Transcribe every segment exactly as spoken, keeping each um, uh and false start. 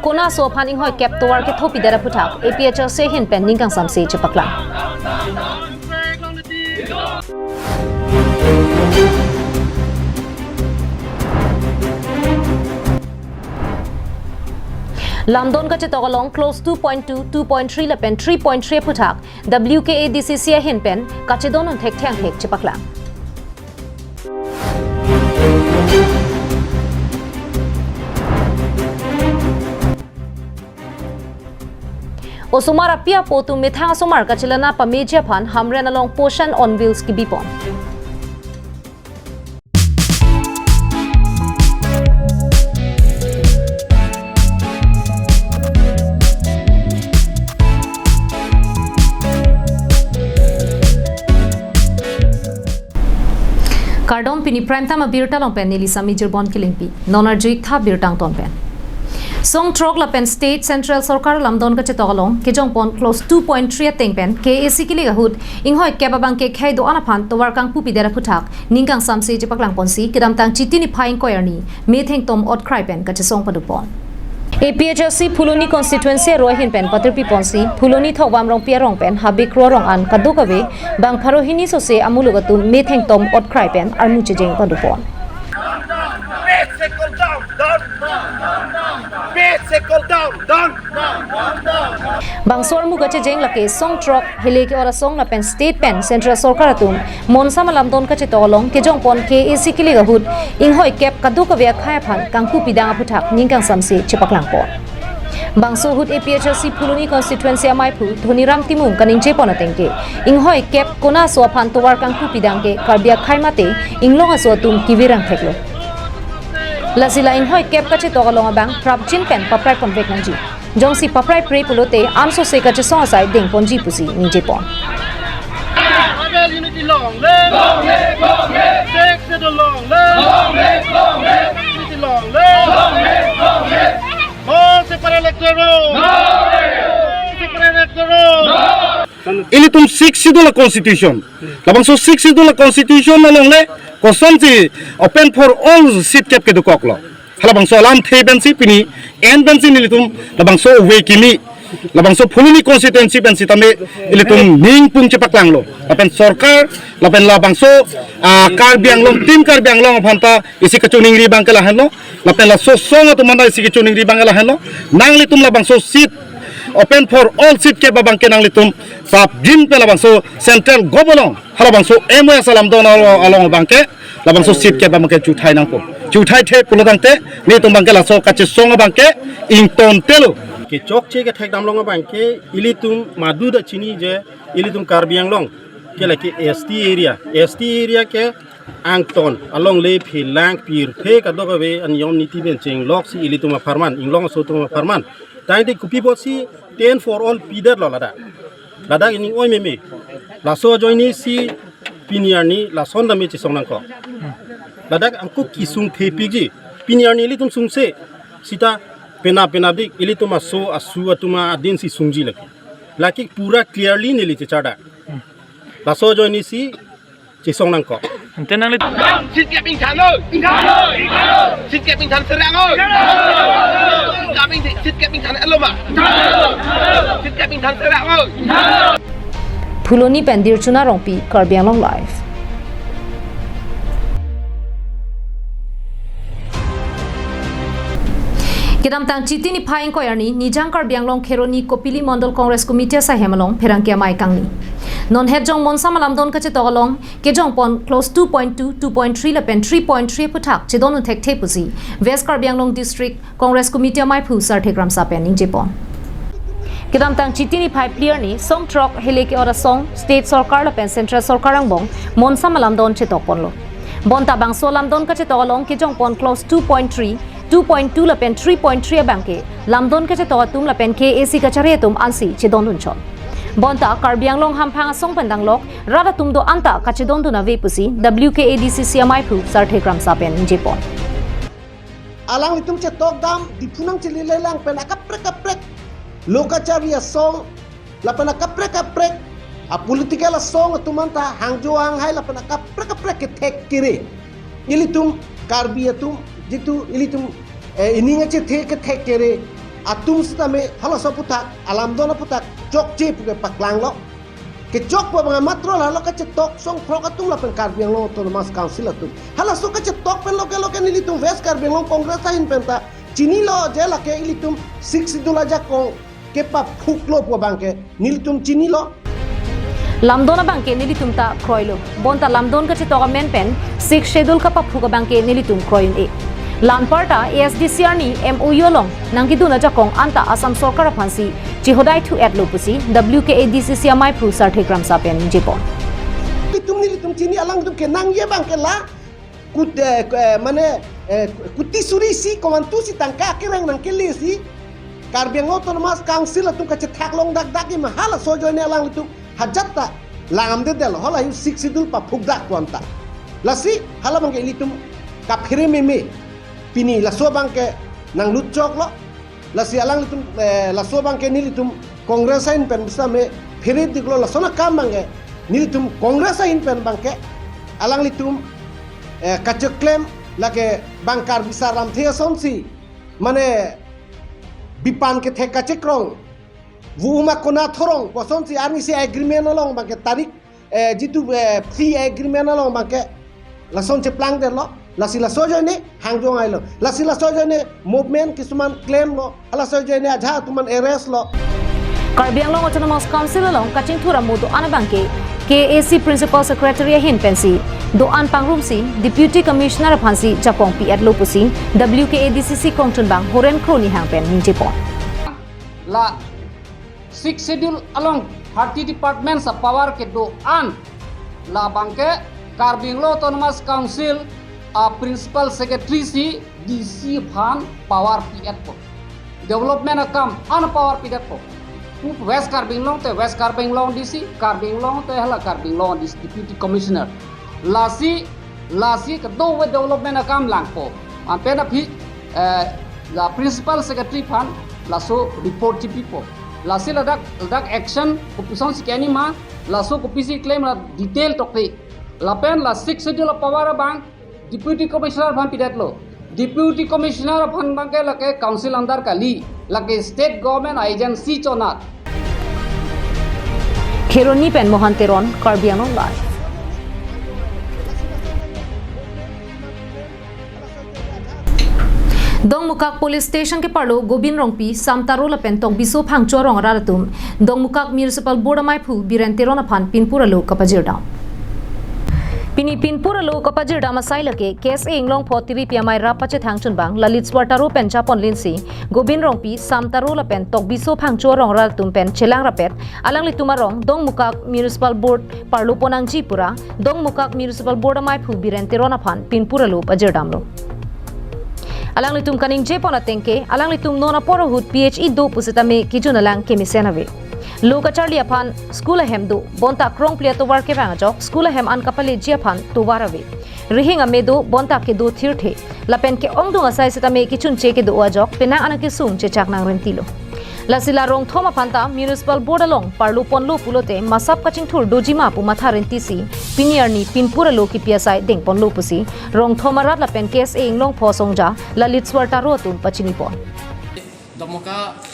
Kona aso aphan inghoi kep tovar kethopi det aphuthak A P H L C ahin pen ning kangsamse chepaklang. Lamdon kachetok along clause two point two, two point three lapen three point three aphuthak W K A D C C ahin pen kachedondun thekthek thekthek chepaklang. Osomar api apo atum methang asomar kachelang pameji aphan Hamren along Poshan on Wheels kebipon. Kardom, pini Prime Time abirta along pen neli Sami Jirbon Kilingpi. Non arju-ik tha birta angton pen. Song throk lapen State Central Sorkar lamdon kachetok along kejongpon clause two point three ateng pen K A C kilik ahut inghoi kep abangke khei do-an aphan tovar kangpupi det aphuthak ning kangsamse chepaklangponsi kedamtang Chiti niphai ingkoi arni methang tom ot krai pen kachesong padopon. A P H L C Phuloni constituency arlo ahin pen patirpiponsi Phuloni Thokbam Rongpi arong pen Habikro arong an kadokave bang pharo hini sose amuluk atum methang tom ot krai pen armu chejeng padopon. Basic down, down. Basic down, down. Bangso armu kachejeng lake song throk hile ke-ot asong lapen state pen central sorkar atum monsam alamdon kachetok along kejongpon K A C kilik ahut inghoi kep kadokave akhei aphan kangpupi dang aphuthak ning kangsamse chepaklangpon. Bangso ahut A P H L C Phuloni constituency amaiphu Dhoniram Timung kaningjepon ateng ke inghoi kep kona aso aphan tovar kangpupi dang ke Karbi akhei mate inglong aso atum kevirang theklo. Lasi la inghoi kep kachetok along abang prapjin pen paprai ponvek nangji. Jongsi paprai pre pulote ansose kachesong asai dengponji pusi ningjepon. Tribal unity long live. Long live, long live. Sixth Schedule long live. Long live, long live. Unity long live. Long live, long live. No separate electoral roll. No separate electoral roll. Ilitum Sixth Schedule a-constitution. Labangso Sixth Schedule a-constitution along le kosonsi open for all seat kep kedokoklo. Halabangso alamthe pensi pini en pensi nelitum labangso ove kimi, labangso Phuloni constituency pen sitame ilitum ning pung chepaklanglo. Lapen sorkar, lapen labangso, ah, Karbi Anglong, Team Karbi Anglong aphanta isi kachiningri abangke lahenlo. Lapen laso asong atum aphanta isi kachiningri abangke lahenlo. Nanglitum labangso seat open for all seat kep abangke nanglitum prapjin pen labangso central government along halabangso M O S alamdon along, along abangke labangso seat kep abangke chuthai nangpo. Chuthai the pulotangte nelitum abangke laso kachesong abangke ingtontelo. Kechokche kethekdam long abangke ilitum madu ta chini je ilitum Karbi Anglong ke lake S T area. S T area ke angton along le phelang pirthe kadokave aniyom niti pen chengloksi ilitum apharman, inglong aso atum apharman. Tangte kopi apotsi ten for all pidetlo ladak. Ladak ining oi meme. Laso ajoinesi pini arni lason tame chesong nangkok. Ladak angko kesung thepikji. Pini arni ilitum sungse sita penap penapdik ilitum aso asu atum adinsi sungji lake. Lake pura clearly neli chechardak. Laso ajoinesi chesong nangkok. Ante nangli Seat kep ingthan lo. Seat kep ingthan serang lo. Seat kep ingthan, seat kep ingthan elo ma. Seat kep ingthan serang lo. Phuloni pen Dirchuna Rongpi, Karbi Anglong Live. Kedamtang Chiti niphai ingkoi arni Nijang Karbi Anglong Kheroni Kopili Mondol Congress Committee asaihem along pherangke amei kangni. Non hetjong monsam alamdon kachetok along kejongpon clause two point two, two point three lapen three point three aphuthak chedondun thekthe pusi West Karbi Anglong District Congress Committee amaiphu Sarthe Kramsa pen ningjepon. Kedamtang Chiti niphai phli arni song throk hile ke-ot asong state sorkar lapen central sorkar angbong monsam alamdon chetokponlo. Bonta bangso alamdon kachetok along kejongpon clause two point three, two point two lapen three point three abangke lamdon kachetok atum lapen K A C kachari atum ansi chedondun chot. Bonta Karbi Anglong hamphang asong pen danglok rat atum do-anta kachedondun ave pusi W K A D C C amaiphu Sarthe Kramsa pen ningjepon. Alanglitum chetokdam, Diphu nangchelelang pen akaprek kaprek lo kachari asong lapen akaprek kaprek a-political asong atum anta hangjo hanghai lapen akaprek kaprek kethek kere. Ilitum Karbi atum jitu ilitum, eh, ining achethe kethek kere atum sitame halaso aphuthak, alamdon aphuthak chokche pu ke paklanglo. Kechokpo abang matro la lo kachetok songphrok atum lapen Karbi Anglong Autonomous Council atum. Halaso kachetok pen loke loke nelitum West Karbi Anglong Congress ahin penta chinilo je lake ilitum Sixth Schedule ajakong kepaphuklo pu abang ke nelitum chinilo. Lamdon abang ke nelitum ta kroilo. Bonta lamdon kachetok amen pen Sixth Schedule kapaphuk abang ke nelitum kroi un-e. La anparta A S D C arni M O U along nangkedun ajakong anta Assam Sorkar aphansi chihodai thu-etlo pusi W K A D C C amaiphu Sarthe Kramsa pen ningjepon. Nelitum nelitum chini, alangtum kenangji abang ke la kut, eh, eh, mane, eh, kuti suri isi komantu isi tangka kereng nangkele isi Karbi Anglong Autonomous Council atum kachethak long dakdak ima halaso ajoine alanglitum hajat ta langdamdedetlo, hala yu Sixth Schedule paphukdak pu anta. Lasi hala abang ke ilitum kaphere meme pini laso abang ke nanglutchoklo. Lasi alanglitum, eh, laso abang ke nelitum Congress ahin pen bisa me phere diklo, lason akam abang ke nelitum Congress ahin pen abang ke alanglitum, eh, kacheklem lake bang Karbi sar lamthe asonsi mane bipan kethek kachekrong, vo uma kona thorong pu asonsi arnisi agreement along abang ke tarik, eh, jitu, eh, plea agreement along abang ke lason cheplangdetlo. Lasi laso ajoine hangjong ailo. Lasi laso ajoine movement kisuman klemlo. Halaso ajoine ajahak atum an arrest lo. Karbi Anglong Autonomous Council along kachingthur amo do-an abang ke K A A C Principal Secretary ahin pensi do-an pangrumsi Deputy Commissioner aphansi jakong pi-etlo pusi W K A D C C kongchunbang Horen Kro Nihang pen ningjepon. La Sixth Schedule along thirty departments a-power kedo-an labang ke Karbi Anglong Autonomous Council a-Principal Secretary si D C aphan power pi-etpo. Development akam an power pidetpo. West Karbi Anglong te West Karbi Anglong D C, Karbi Anglong te hala Karbi Anglong D C Deputy Commissioner. Lasi, lasi kedo-an development akam langpo. Anpen aphi, eh, la Principal Secretary aphan laso report chipipo. Lasi ladak, ladak action kopisonsi ke-en ma, laso kopisi klem la detail tokte. Lapen la Sixth Schedule a-power abang Deputy Commissioner aphan pidetlo. Deputy Commissioner aphan abang ke lake council under kali, lake state government agency chonat. Kheroni pen Mohan Teron, Karbi Anglong Live. Dongmukak Police Station keparlo Gobin Rongpi, Sam Taro lapen Tokbiso Phangcho arong arat atum Dongmukak Municipal Board amaiphu Biren Teron aphan pinpur alo kapajirdam. Pini pinpur alo kapajirdam asai lake K S A Inglongpho Tiripi amei rap pachethang chunbang Laliteswar Taro pen japonlinsi Gobin Rongpi, Sam Taro lapen Tokbiso Phangcho arong arat atum pen chelang rapet alanglitum arong Dongmukak Municipal Board parlo ponnangji pura Dongmukak Municipal Board amaiphu Biren Teron aphan pinpur alo pajirdamlo. Alanglitum kaningjepon ateng ke, alanglitum non apor ahut P H E do pusitame kejun alang kemesen ave. Lo kacharli aphan school ahem do, bonta krongpli atovar kevang ajok, school ahem an kapaleji aphan tovar ave. Rihing ame do, bonta kedo thirthe. Lapen ke-ongdung asai sitame kechunche kedo ajok, penang an akesung chechak nangrentilo. Lasi la rongthom aphanta Municipal Board along parlo ponlo pulote masap kachingthur dojima pu matha rentisi pini arni pinpur alo kipi asai dengponlo pusi rongthom arat lapen K S A Inglongpho asongja Laliteswar Taro atum pachinipon. Dongmukak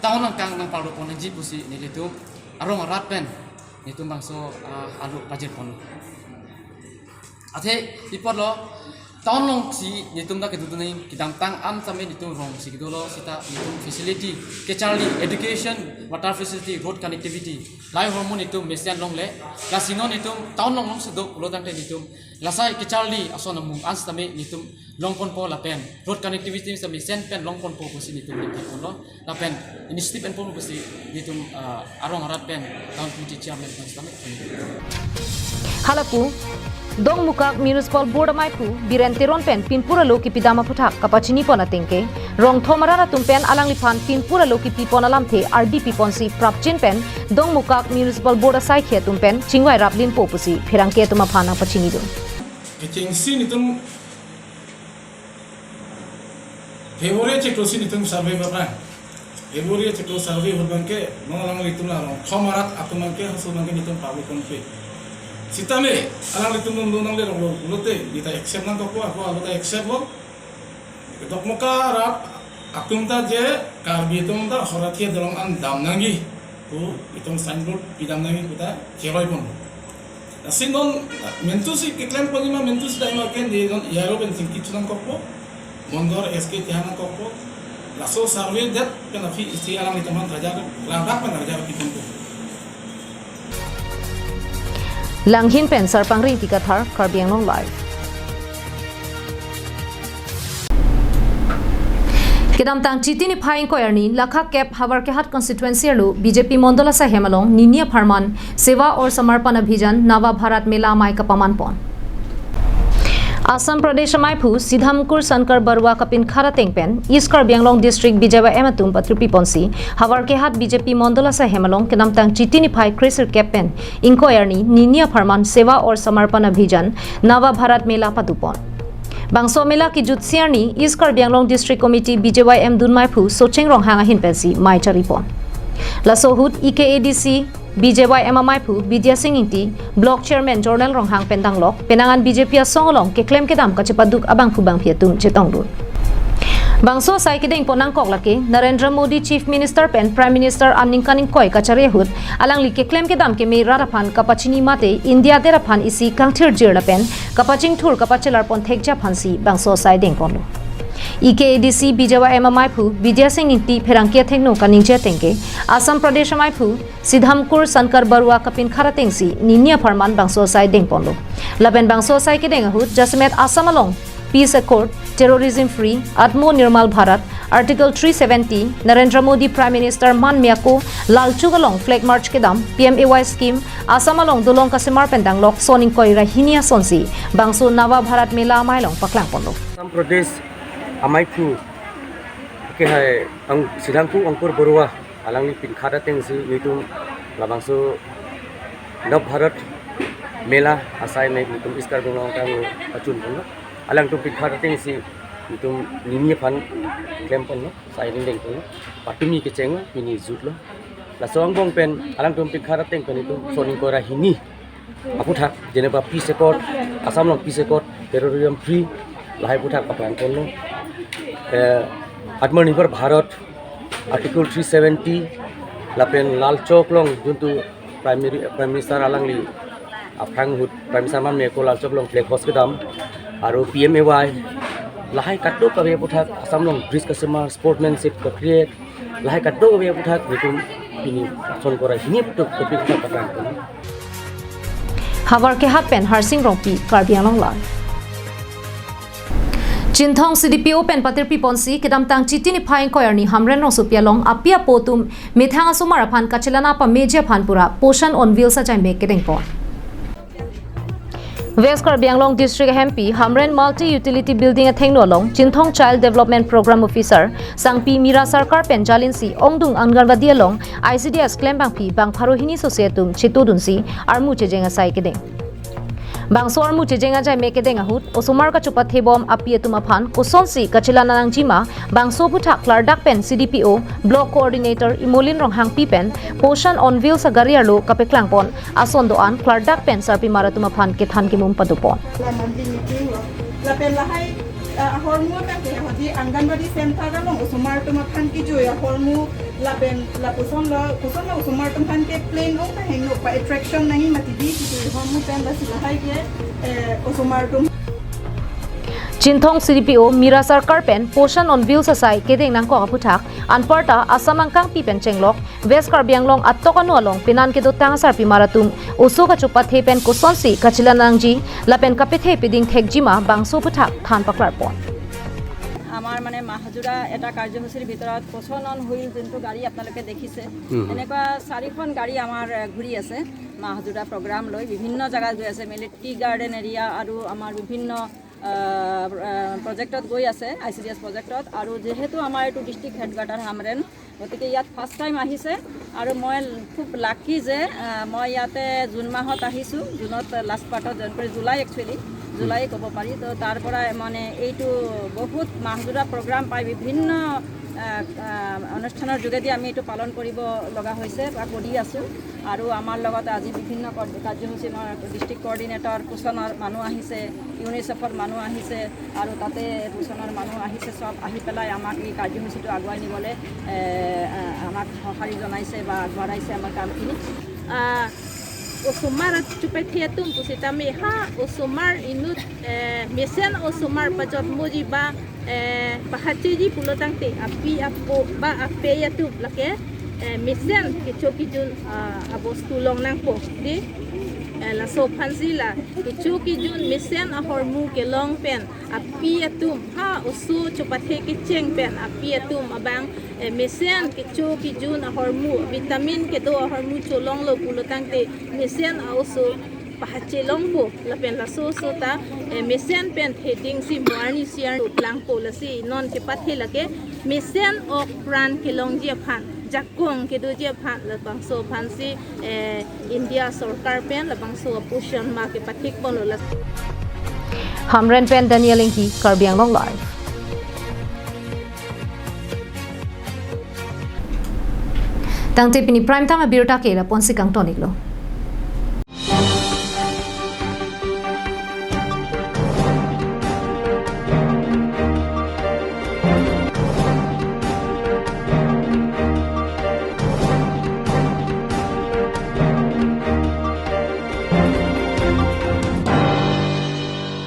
town angkang nangparlo ponnangji pusi nelitum arong arat pen nelitum bangso, ah, alo pajirponlo. Athe ipotlo town alongsi nelitum ta kedodun nangji kedamtang an tame nelitum rongsi kedolo seta nelitum facility kacharli, education, water facility, road connectivity, lahai ahormu nelitum mesen longle. Lasi non nelitum town along alongsi do pulo tangte nelitum lasai kacharli ason amung an sitame nelitum longponpo lapen road connectivity sitame mesen pen longponpo pusi nelitum ningjeponlo. Lapen initiative enpon pusi nelitum, ah, arong arat pen town committee chairman pen sitame. Hala pu Dongmukak Municipal Board amaiphu Biren Teron pen pinpur alo kipidam aphuthak kapachinipon ateng ke, rongthom arat atum pen alangliphan pinpur alo kipipon alamthe ardi piponsi prapjin pen Dongmukak Municipal Board asaikhi atum pen chingvai raplinpo pusi pherangke atum aphan nangpachinidun. Kechengsi nelitum February chiklo si nelitum survey bapran. February chiklo survey ahut abang ke, non alanglitum la rongthom arat atum abang ke, hasu abang ke nelitum parlo ponpe. Sitame, alanglitum nundun nangle ronglo pulote, neta accept nangkokpo, ako alo ta accept lo. Dongmukak arat, Atum ta je Karbi atum ta Horathi adolong an dam nangji pu itum signboard pidam nangji pu ta cheroipon. Lasi non mentu si keklem ponji ma mentu si dai ma ken di non iyaro pen chingki chunangkokpo. Mondol S K tihanangkokpo. Laso survey det pen aphi isi alanglitum aphan rajar, langdak pen rajar piponpo. Langhin pen Sarpang Ringti Kathar, Karbi Anglong Live. Kedamtang Chiti niphai ingkoi arni, Lakha kep Howraghat constituency arlo B J P Mondol asai hem along, nini apharman, Seva aur Samarpan Abhijan, Nava Bharat Mela amei kapamanpon. Assam Pradesh ameiphu Sidhamkur Shankar Barua kapinkhat ateng pen East Karbi Anglong District B J Y M atum patirpiponsi Howraghat B J P Mondol asai hem along kedamtang Chiti niphai kre-sirkep pen ingkoi arni nini apharman Seva aur Samarpan Abhijan Nava Bharat Mela padopon. Bangso mela kejutsi arni East Karbi Anglong District Committee B J Y M dunmeiphu Socheng Ronghang ahin pensi mei charipon. Laso ahut E K A D C B J Y M ameiphu Bidya Sing Ingti, Block Chairman Journal Ronghang pen danglok, penang an B J P asong along keklem kedam kachepaduk abangphu bangphi atum chetongdun. Bangso asai kedengpon nangkok lake, Narendra Modi Chief Minister pen Prime Minister aningkan ingkoi kachari ahut, alangli keklem kedam keme rat aphan kapachini mate, India adet aphan isi kangthirjir lapen kapachingthur kapachelarpon thekji aphansi bangso asai dengponlo. E K A D C B J Y M ameiphu Bidya Sing Ingti pherangke athengno kaningje ateng ke, Assam Pradesh ameiphu Sidhamkur Shankar Barua kapinkhat atengsi nini apharman bangso asai dengponlo. Lapen bangso asai kedeng ahut jasemet Assam along Peace Accord, Terrorism Free, Atmo Nirbhar Bharat, Article three seventy, Narendra Modi Prime Minister manme ako Lalchowk along Flag March kedam, P M A Y scheme, Assam along dolong kasemar pen danglok son ingkoi ra hini asonsi bangso Nava Bharat Mela amei along paklangponlo. Assam Pradesh ameiphu ke hai ang Sidhamkur Shankar Barua alangli pinkhat atengsi nelitum labangso Nava Bharat Mela asai amei nelitum East Karbi Anglong tanglo achunponlo. Alangtum pinkhat atengsi nelitum nini aphan klemponlo, asai dengdengponlo. Patumi kechenglo, pini jutlo. Laso angbong pen alangtum pinkhat ateng pen nelitum son ingkoi ra hini aputhak, jeneba Peace Accord, Assam along Peace Accord, Terrorism Free, lahai aputhak paklangponlo. Eh, Atmanirbhar Bharat, Article three seventy, lapen Lalchowk along juntu Prime Mini-, Prime Minister alangli aphrang ahut Prime Minister manme ako Lalchowk along flag hoist kedam, aro P M A Y, lahai kadokave aputhak, Assam along bridge kasemar, sportsmanship ka-create, lahai kadokave aputhak nelitum pini son ingkoi ra hini aputhak topic aputhak paklangpon. Howraghat pen Harsing Rongpi, Karbi Anglong Live. Chinthong C D P O pen patirpiponsi kedamtang Chiti niphai ingkoi arni Hamren rongsopi along api apo atum methang asomar aphan kachelang pameji aphan pura Poshan on Wheels ajaimek kedengpon. West Karbi Anglong District ahempi Hamren Multi Utility Building athengno along Chinthong Child Development Program Officer Sangpi Mira Sarkar pen jalinsi ongdung Anganwadi along I C D S klem bangphi bang pharo hini sose atum chetodunsi armu chejeng asai kedeng. Bangso armu chejeng ajaimek kedeng ahut, osomar kachopathebom api atum aphan kosonsi kachelang nangjima, bangso aputhak klardak pen C D P O, Block Coordinator Imolin Ronghangpi pen Poshan on Wheels agari arlo kapeklangpon ason do-an klardak pen sarpimar atum aphan kethan kemum padopon. Laman di meeting lo. Lapen lahai, ah, ahormu ta ke hodi Anganwadi center along osomar atum aphan kejui ahormu lapen lapuson lo, puson lo osomar atum aphan ke playground ta hingno pa attraction nangji mati di kejui ahormu pen lasi lahai ke, eh, osomar atum. Chinthong C D P O Mira Sarkar pen Poshan on Wheels asai kedeng nangkok aputhak, anparta Assam angkangpi pen chenglok, West Karbi Anglong atok ano along penan kedotang asarpimar atum oso kachopathe pen kosonsi kachelang nangji lapen kapethe peding thekjima bangso aputhak than paklarpon. আমাৰ মানে মাহজোৰা এটা কাৰ্যসূচীৰ ভিতৰত পোষণ on wheel যোনটো গাড়ী আপোনালোকে দেখিছে, হুম, হুম। এনেকুৱা চাৰিখন গাড়ী আমাৰ, এ, ঘূৰি আছে মাহজোৰা প্ৰগ্ৰাম লৈ বিভিন্ন জেগাত গৈ আছে, মেইনলি টি গাৰ্ডেন এৰিয়া আৰু আমাৰ বিভিন্ন, আ, আ, প্ৰজেক্টত গৈ আছে, আই চি ডি এছ প্ৰজেক্টত। আৰু যিহেতু আমাৰ এইটো ডিষ্ট্ৰিক্ট হেডকোৱাৰ্টাৰ হামৰেণ, গতিকে ইয়াত ফাৰ্ষ্ট টাইম আহিছে আৰু মই খুব লাকি যে, আহ, মই ইয়াতে জুন মাহত আহিছোঁ, জুনত লাষ্ট পাৰ্টত জইন কৰি, জুলাই একচুৱেলি, জুলাই ক'ব পাৰি। তো তাৰ পৰা মানে এইটো বহুত মাহজোৰা প্ৰগ্ৰাম পাই বিভিন্ন আহ, আহ, অনুষ্ঠানৰ যোগেদি আমি এইটো পালন কৰিব লগা হৈছে বা কৰি আছোঁ। আৰু আমাৰ লগত আজি বিভিন্ন কৰ- কাৰ্যসূচী, আমাৰ ডিষ্ট্ৰিক্ট কৰ্ডিনেটৰ, পোষণৰ মানুহ আহিছে, ইউনিচেফৰ মানুহ আহিছে, আৰু তাতে পোষণৰ মানুহ আহিছে। চব আহি পেলাই আমাক এই কাৰ্যসূচীটো আগুৱাই নিবলৈ এ, আহ, আমাক সঁহাৰি জনাইছে বা আগবঢ়াইছে আমাৰ কামখিনি। Ah, osomar chepathe atum pusitame ha osomar inut, eh, mesen osomar pajotmoji ba, eh, pahacheji pulotangte api apo ba apei atum lake, eh, mesen kecho kejun, ah, abostu long nangpo dei, eh, laso aphansi la kecho kejun mesen ahormu kelong pen api atum ha oso chepathe kecheng pen api atum abang, eh, mesen kecho kejun ahormu, vitamin kedo ahormu cholonglo pulotangte mesen a-oso pahachelongpo lapen laso oso ta, eh, mesen pen theding si mo arni si arni langpo. Lasi non chepathe lake mesen ok pran kelongji aphan, jakong kedoji aphan labangso aphansi, eh, India sorkar pen labangso Poshan Maah kepathik ponlo. Hamren pen Daniel Enghi, Karbi Anglong Live. Tangte pini prime time abirta ke lapu-ansi kangton-iklo.